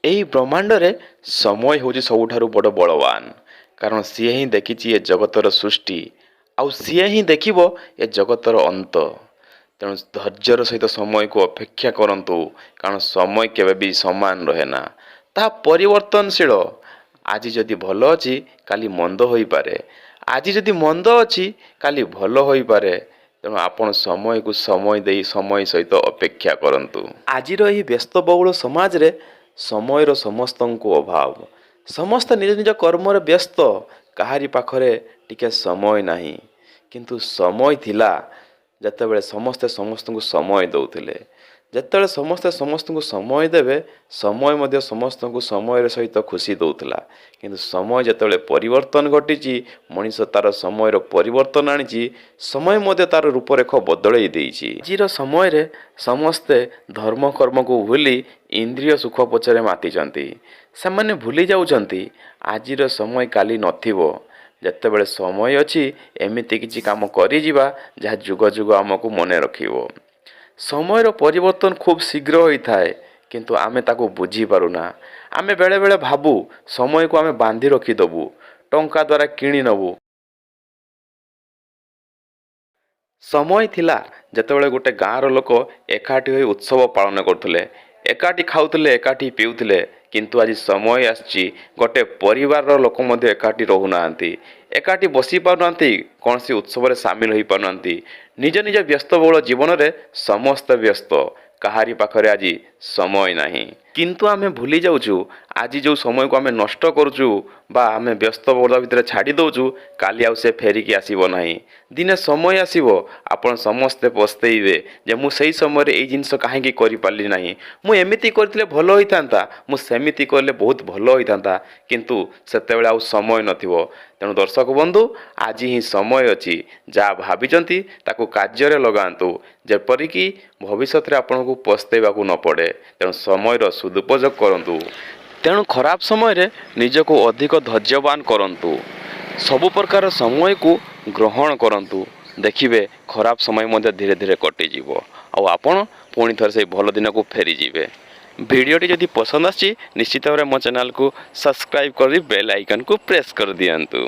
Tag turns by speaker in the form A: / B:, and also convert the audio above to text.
A: ଏହି ବ୍ରହ୍ମାଣ୍ଡରେ ସମୟ ହେଉଛି ସବୁଠାରୁ ବଡ଼ ବଳବାନ, କାରଣ ସିଏ ହିଁ ଦେଖିଛି ଏ ଜଗତର ସୃଷ୍ଟି ଆଉ ସିଏ ହିଁ ଦେଖିବ ଏ ଜଗତର ଅନ୍ତ। ତେଣୁ ଧୈର୍ଯ୍ୟର ସହିତ ସମୟକୁ ଅପେକ୍ଷା କରନ୍ତୁ, କାରଣ ସମୟ କେବେ ବି ସମାନ ରହେ ନା, ତାହା ପରିବର୍ତ୍ତନଶୀଳ। ଆଜି ଯଦି ଭଲ ଅଛି, କାଲି ମନ୍ଦ ହୋଇପାରେ। ଆଜି ଯଦି ମନ୍ଦ ଅଛି, କାଲି ଭଲ ହୋଇପାରେ। ତେଣୁ ଆପଣ ସମୟକୁ ସମୟ ଦେଇ ସମୟ ସହିତ ଅପେକ୍ଷା କରନ୍ତୁ। ଆଜିର ଏହି ବ୍ୟସ୍ତବହୁଳ ସମାଜରେ ସମୟର ସମସ୍ତଙ୍କୁ ଅଭାବ। ସମସ୍ତେ ନିଜ ନିଜ କର୍ମରେ ବ୍ୟସ୍ତ, କାହାରି ପାଖରେ ଟିକେ ସମୟ ନାହିଁ। କିନ୍ତୁ ସମୟ ଥିଲା ଯେତେବେଳେ ସମସ୍ତେ ସମସ୍ତଙ୍କୁ ସମୟ ଦେଉଥିଲେ। ଯେତେବେଳେ ସମସ୍ତେ ସମସ୍ତଙ୍କୁ ସମୟ ଦେବେ, ସମୟ ମଧ୍ୟ ସମସ୍ତଙ୍କୁ ସମୟର ସହିତ ଖୁସି ଦେଉଥିଲା। କିନ୍ତୁ ସମୟ ଯେତେବେଳେ ପରିବର୍ତ୍ତନ ଘଟିଛି, ମଣିଷ ତା'ର ସମୟର ପରିବର୍ତ୍ତନ ଆଣିଛି, ସମୟ ମଧ୍ୟ ତା'ର ରୂପରେଖ ବଦଳେଇ ଦେଇଛି। ଆଜିର ସମୟରେ ସମସ୍ତେ ଧର୍ମ କର୍ମକୁ ଭୁଲି ଇନ୍ଦ୍ରିୟ ସୁଖ ପଛରେ ମାତିଛନ୍ତି। ସେମାନେ ଭୁଲି ଯାଉଛନ୍ତି, ଆଜିର ସମୟ କାଲି ନଥିବ। ଯେତେବେଳେ ସମୟ ଅଛି, ଏମିତି କିଛି କାମ କରିଯିବା ଯାହା ଯୁଗ ଯୁଗ ଆମକୁ ମନେ ରଖିବ। ସମୟର ପରିବର୍ତ୍ତନ ଖୁବ୍ ଶୀଘ୍ର ହୋଇଥାଏ, କିନ୍ତୁ ଆମେ ତାକୁ ବୁଝିପାରୁନା। ଆମେ ବେଳେବେଳେ ଭାବୁ ସମୟକୁ ଆମେ ବାନ୍ଧି ରଖିଦେବୁ, ଟଙ୍କା ଦ୍ୱାରା କିଣି ନେବୁ। ସମୟ ଥିଲା ଯେତେବେଳେ ଗୋଟେ ଗାଁର ଲୋକ ଏକାଠି ହୋଇ ଉତ୍ସବ ପାଳନ କରୁଥିଲେ, ଏକାଠି ଖାଉଥିଲେ, ଏକାଠି ପିଉଥିଲେ। କିନ୍ତୁ ଆଜି ସମୟ ଆସିଛି, ଗୋଟେ ପରିବାରର ଲୋକ ମଧ୍ୟ ଏକାଠି ରହୁନାହାନ୍ତି, ଏକାଠି ବସି ପାରୁନାହାନ୍ତି, କୌଣସି ଉତ୍ସବରେ ସାମିଲ ହୋଇପାରୁନାହାନ୍ତି। ନିଜ ନିଜ ବ୍ୟସ୍ତବହୁଳ ଜୀବନରେ ସମସ୍ତେ ବ୍ୟସ୍ତ, କାହାରି ପାଖରେ ଆଜି ସମୟ ନାହିଁ। କିନ୍ତୁ ଆମେ ଭୁଲି ଯାଉଛୁ, ଆଜି ଯେଉଁ ସମୟକୁ ଆମେ ନଷ୍ଟ କରୁଛୁ ବା ଆମେ ବ୍ୟସ୍ତବହୁଳତା ଭିତରେ ଛାଡ଼ି ଦେଉଛୁ, କାଲି ଆଉ ସେ ଫେରିକି ଆସିବ ନାହିଁ। ଦିନେ ସମୟ ଆସିବ, ଆପଣ ସମସ୍ତେ ପସ୍ତେଇବେ ଯେ ମୁଁ ସେଇ ସମୟରେ ଏଇ ଜିନିଷ କାହିଁକି କରିପାରିଲି ନାହିଁ, ମୁଁ ଏମିତି କରିଥିଲେ ଭଲ ହୋଇଥାନ୍ତା, ମୁଁ ସେମିତି କଲେ ବହୁତ ଭଲ ହୋଇଥାନ୍ତା। କିନ୍ତୁ ସେତେବେଳେ ଆଉ ସମୟ ନଥିବ। ତେଣୁ ଦର୍ଶକ ବନ୍ଧୁ, ଆଜି ହିଁ ସମୟ ଅଛି, ଯାହା ଭାବିଛନ୍ତି ତାକୁ କାର୍ଯ୍ୟରେ ଲଗାନ୍ତୁ, ଯେପରିକି ଭବିଷ୍ୟତରେ ଆପଣଙ୍କୁ ପସ୍ତେଇବାକୁ ନ ପଡ଼େ। ତେଣୁ ସମୟର ସଦୁପଯୋଗ କରନ୍ତୁ। ତେଣୁ ଖରାପ ସମୟରେ ନିଜକୁ ଅଧିକ ଧୈର୍ଯ୍ୟବାନ କରନ୍ତୁ, ସବୁ ପ୍ରକାର ସମୟକୁ ଗ୍ରହଣ କରନ୍ତୁ। ଦେଖିବେ, ଖରାପ ସମୟ ମଧ୍ୟ ଧୀରେ ଧୀରେ କଟିଯିବ ଆଉ ଆପଣ ପୁଣି ଥରେ ସେଇ ଭଲ ଦିନକୁ ଫେରିଯିବେ। ଭିଡ଼ିଓଟି ଯଦି ପସନ୍ଦ ଆସିଛି, ନିଶ୍ଚିତ ଭାବରେ ମୋ ଚ୍ୟାନେଲକୁ ସବସ୍କ୍ରାଇବ୍ କରି ବେଲ୍ ଆଇକନ୍କୁ ପ୍ରେସ୍ କରିଦିଅନ୍ତୁ।